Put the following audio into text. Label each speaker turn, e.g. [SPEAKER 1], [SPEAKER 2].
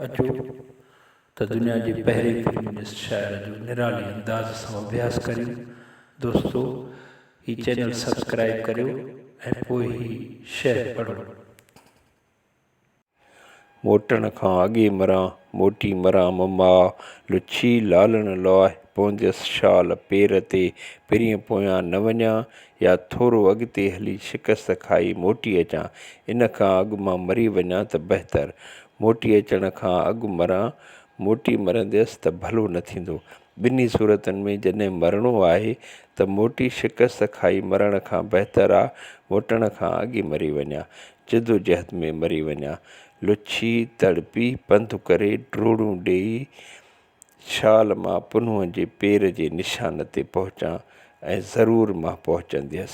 [SPEAKER 1] اچو ته دنيا جي پهرين فيمنسٽ شاعر جو نرالي انداز سان اڀياس ڪريون. دوستو هي چينل سبسڪرائيب ڪريو ۽ پوء هي شعر پڙهو.
[SPEAKER 2] موٽڻ کان اڳي مران، موٽي مران م ماء، لڇي لالڻ لوء، پونديس شال پير تي، پرينء پويان نه وڃان، يا ٿورو اڳتي هلي شڪست کائي موٽي اچان، ان کان اڳ مان مري وڃان ته بهتر. موٽي اچڻ کان اڳ مران، موٽي مرنديس ته ڀلو نه ٿيندو. ٻنهي صورتن ۾ جڏهن مرڻو آهي ته موٽي شڪست کائي مرڻ کان بهتر آ موٽڻ کان اڳي مري وڃان، جدوجهد ۾ مري وڃان. لڇي، تڙپي، پنڌ ڪري، ڊوڙون ڏيئي، شال مان پنهونء جي پير جي نشان تي پهچان ۽ ضرور مان پهچنديس.